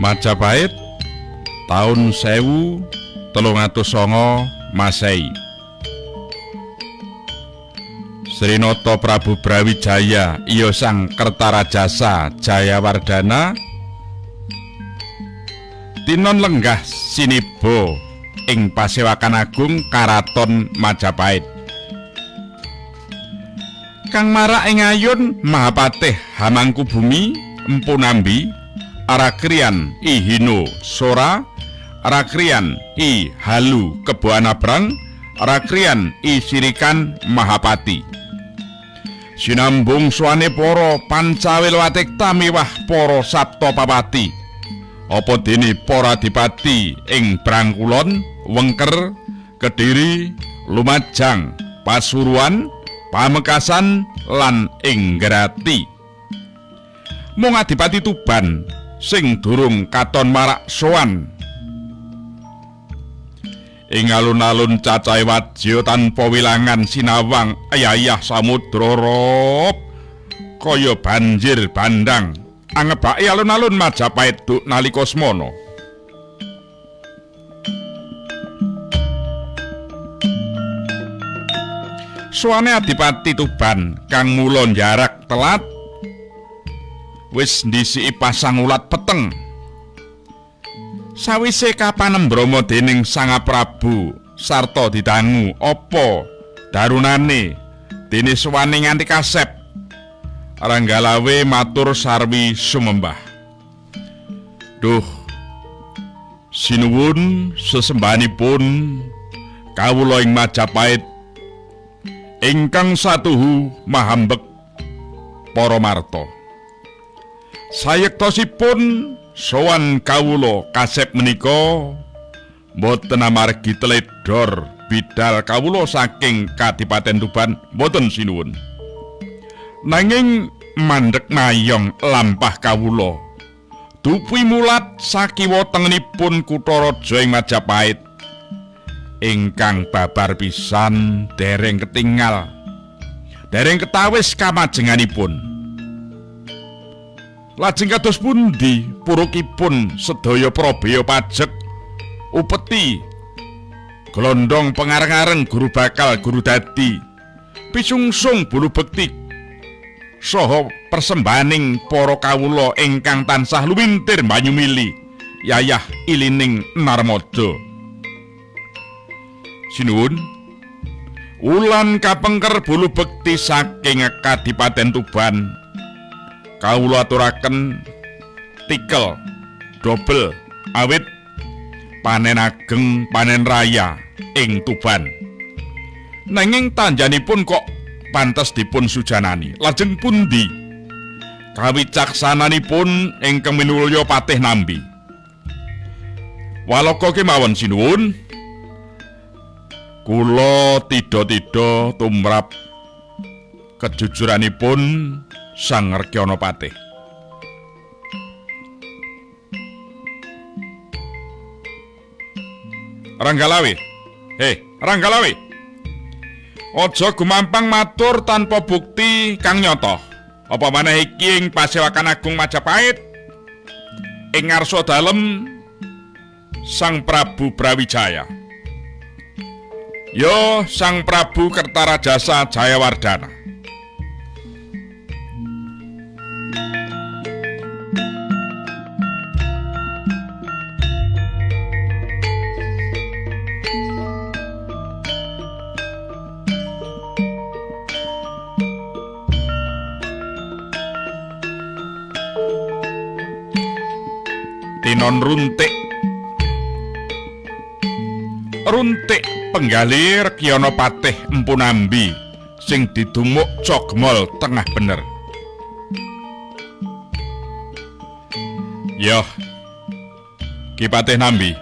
Majapahit taun 1309 Masehi. Srinata Prabu Brawijaya iya Sang Kertarajasa Jayawardana tinon lenggah siniba ing Pasewakan Agung Karaton Majapahit. Kang marak ing ayun Mahapatih Hamangkubumi Empu Nambi Arakriyan I Hino Sora, Arakriyan I Halu Kebo Anabrang, Arakriyan I Sirikan Mahapati. Sinambung suwane para pancawilwatikta miwah para saptapapati. Apa dene para adipati ing Brangkulon, Wengker, Kediri, Lumajang, Pasuruan, Pamekasan lan ing Grati. Mung Adipati Tuban sing durung katon marak sowan. Ing alun-alun cacahe wadya tanpa wilangan sinawang ayah samudra rob kaya banjir bandang angebaki alun-alun Majapahit duk nalika semana. Suwane Adipati Tuban kang mula njarak telat wis ndhisiki pasang ulat peteng. Sawise kapanembrama dening Sang Prabu sarta didangu apa darunane dene suwane nganti kasep. Ranggalawe matur sarwi sumembah. Duh, sinuwun sesembahanipun kawula ing Majapahit ingkang satuhu mahambek para marta. Sayektosipun sowan kawula kasep menika mboten amargi teledor bidal kawula saking Kadipaten Tuban, mboten sinuwun. Nanging mandhek mayong lampah kawula dupi mulat sakiwa tengenipun kutha raja ing Majapahit ingkang babar pisan dereng ketingal, dereng ketawis kamajenganipun. Lajeng kados pundi purukipun sedaya prabeya pajek upeti glondong pengareng-areng guru bakal guru dadi pisungsung bulu bekti saha persembahaning para kawula ingkang tansah luwintir banyu mili yayah ilining Narmada. Sinuwun, wulan kapengker bulu bekti saking Kadipaten Tuban kawula aturaken tikel dobel awit panen ageng panen raya ing Tuban. Nanging tanjanipun kok pantes dipun sujanani. Lajeng pundi kawicaksananipun ingkang minulya Patih Nambi? Walaka kemawon sinuwun, kula tidha-tidha tumrap kejujuranipun Sang Rekyana Patih. Ranggalawe, hei Ranggalawe, aja gumampang matur tanpa bukti kang nyata. Apa maneh iki ing Pasewakan Agung Majapahit ing ngarsa dalem Sang Prabu Brawijaya. Yo Sang Prabu Kertarajasa Jayawardana. Tinon runtik runtik penggali Rekyana Patih Empu Nambi sing didumuk cogmol tengah bener. Yoh, Ki Patih Nambi,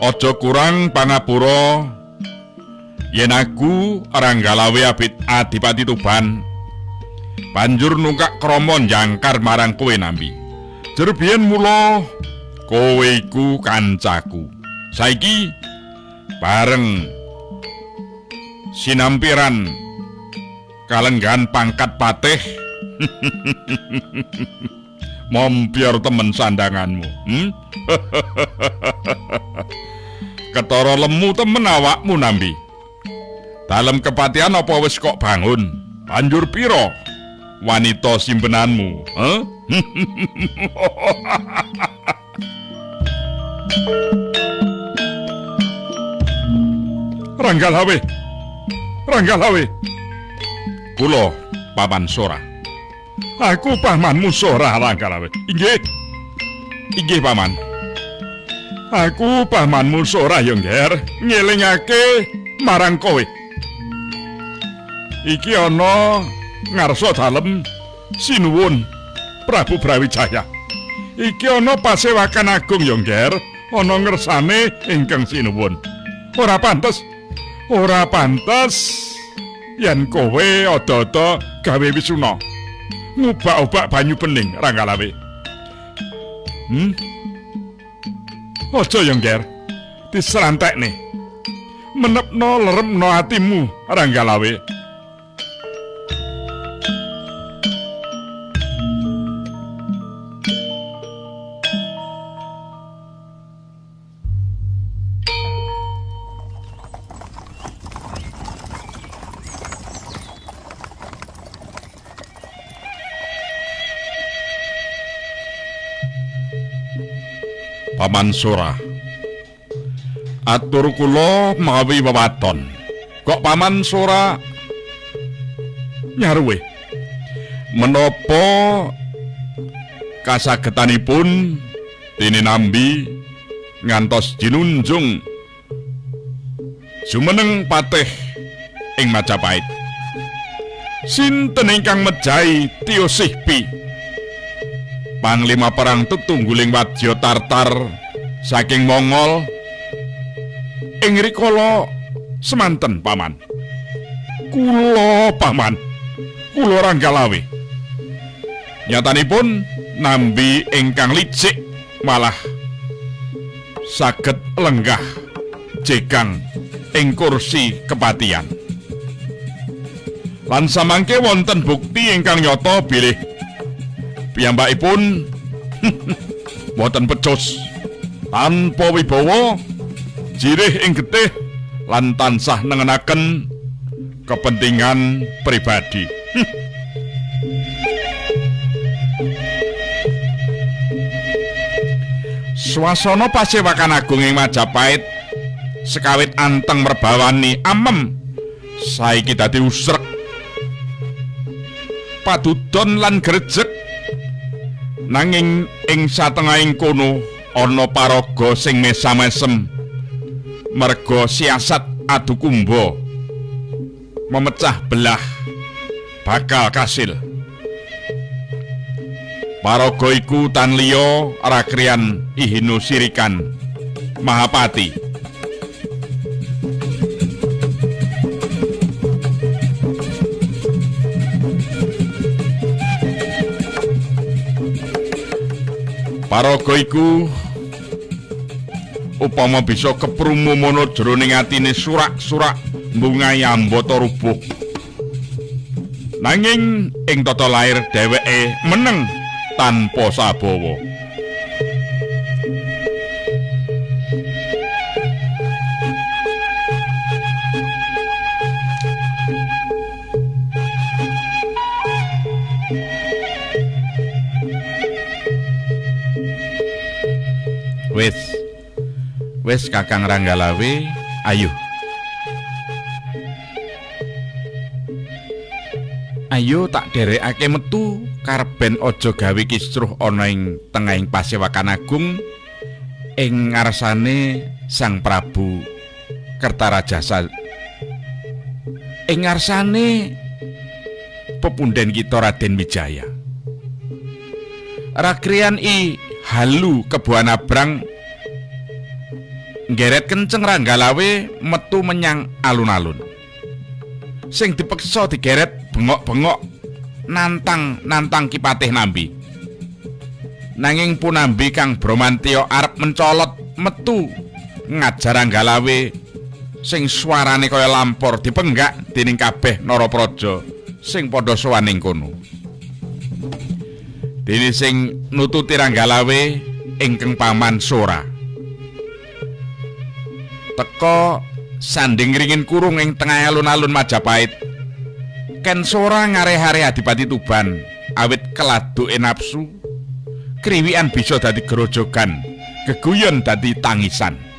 aja kurang pangapura yen aku Ranggalawe abit Adipati Tuban banjur nungkak krama njangkar marang kowe Nambi. Jer biyen mula kowe iku kancaku. Saiki bareng sinampiran kalenggahan pangkat patih. Mompyor temen sandanganmu. Ketara lemu temen awakmu Nambi. Dalem kepatihan apa wis kok bangun? Banjur pira wanita simpenanmu? Huh? Ranggalawe. Ranggalawe. Kula Paman Sora. Aku pamanmu Sora, Ranggalawe. Inggih. Inggih, Paman. Aku pamanmu Sora ya, Ngger, ngelingake marang kowe. Iki ana ngarsa dalem sinuwun Prabu Brawijaya. Iki ana pasewakan agung ya, Ngger, ana ngersane ingkang sinuwun. Ora pantes. Ora pantes yen kowe ada-ada gawe wisuna. Ngubak-ubak banyu bening, Ranggalawe. Aja ya, Ngger. Diserantekne. Menepno leremno atimu, Ranggalawe. Paman Sora, atur kula mawi wewaton. Kok Paman Sora nyaruwe? Menapa kasagetanipun dene Nambi ngantos jinunjung jumeneng patih ing Majapahit? Sinten ingkang mejahi Tiyosihpi, panglima perang tetungguling wadya Tartar saking Mongol ing rikala semanten, Paman? Kula, Paman, kula Ranggalawe. Nyatanipun Nambi ingkang licik malah saged lenggah jegang ing kursi kepatihan. Lan samangke wonten bukti ingkang nyata bilih piyambakipun boten pecus, tanpa wibawa, jirih ing getih lan tansah nengenaken kepentingan pribadi. Swasana pasewakan agung ing Majapahit sekawit anteng merbawani amem saiki dadi usrek, padudon lan grejeg. Nanging ing satengahing kono ana paraga sing mesam-mesem merga siasat adu kumba memecah belah bakal kasil. Paraga iku tan liya rakrian Ihinu Sirikan Mahapati. Paraga iku upama bisa keprumumono jroning atine surak-surak mbungai ambata rubuh. Nanging ing tata lair dheweke meneng tanpa sabawa. Wis, wis Kakang Ranggalawe, ayo. Ayo tak derekake metu karben aja gawe kisruh ana ing tengahing pasewakan agung ing ngarsane Sang Prabu Kertarajasa. Ing ngarsane pepunden kita Raden Wijaya. Rakrian i halu kebuan abrang nggeret kenceng Ranggalawe metu menyang alun-alun. Sing dipeksa digeret bengok-bengok nantang-nantang Ki Patih Nambi. Nanging Punambi kang Bromantya arep mencolot metu ngajar Ranggalawe sing suarane kaya lampor dipenggak dening kabeh narapraja sing padha sowan ing kono. Dene sing nututi Ranggalawe ingkang paman Sora. Teka sanding ringin kurung ing tengah alun-alun Majapahit. Ken Sora ngareh-areh Adipati Tuban awit keladuke nafsu, kriwikan bisa dadi grojogan, geguyon dadi tangisan.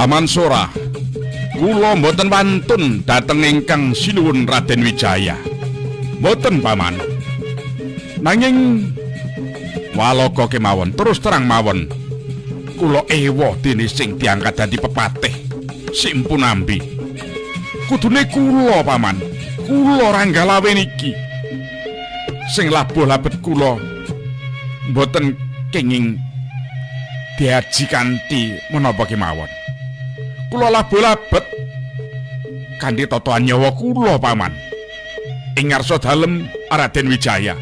Paman Sora, kula mboten wantun dhateng ingkang sinuwun Raden Wijaya. Mboten paman. Nanging waloka kemawon terus terang mawon. Kula ewa dene sing diangkat dadi pepatih Simpun Ambi. Kudune kula paman, kula Ranggalawe niki. Sing labuh labet kula mboten kenging diaji kanthi menapa kemawon. Kula labuh labet kanthi totohan nyawa kula paman. Ing ngarsa dalem Raden Wijaya,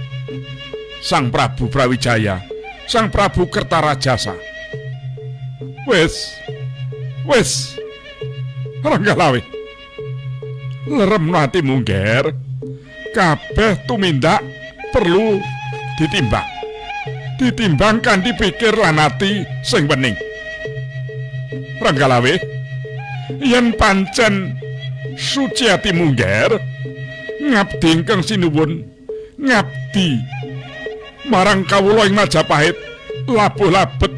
Sang Prabu Brawijaya, Sang Prabu Kertarajasa. Wis, wis, Ranggalawe, leremno atimu ngger. Kabeh tumindak perlu ditimbang, ditimbang kanthi pikir lan ati sing wening. Ranggalawe, yen pancen suci atimu ngger, ngabdi ingkang sinuwun, ngabdi marang kawula ing Majapahit, labuh labet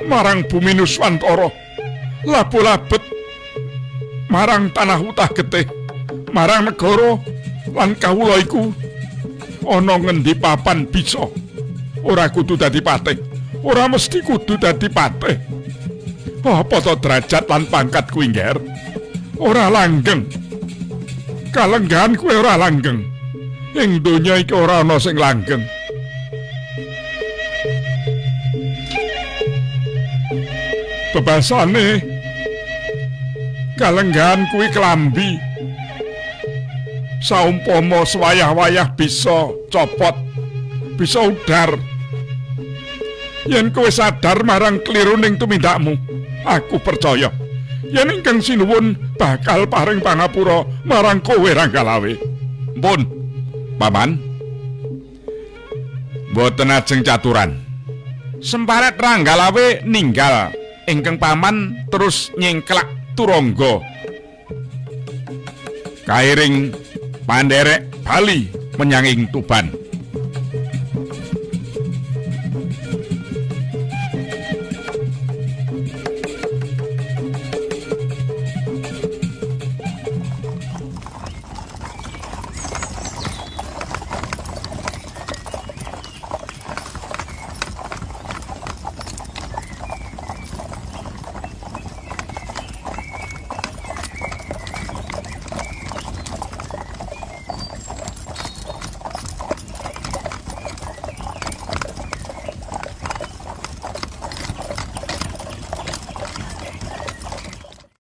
marang bumi Nuswantara, labuh labet marang tanah utah getih, marang negara lan kawula iku ana ngendi papan bisa. Ora kudu dadi patih, ora mesti kudu dadi patih. Apa to derajat lan pangkat kuwi ngger? Ora langgeng. Kalenggahan kuwi ora langgeng. Ing donya iki ora ana sing langgeng. Bebasane kalenggahan kuwi kelambi. Saumpama sewayah-wayah bisa copot, bisa udar. Yen kowe sadar marang kliruning tumindakmu, aku percaya yen ingkang sinuwun bakal paring pangapura marang kowe Ranggalawe. Mpun, paman. Mboten ajeng caturan. Semparet Ranggalawe ninggal ingkang paman terus nyengklak turangga. Kairing pandherek bali menyang ing Tuban.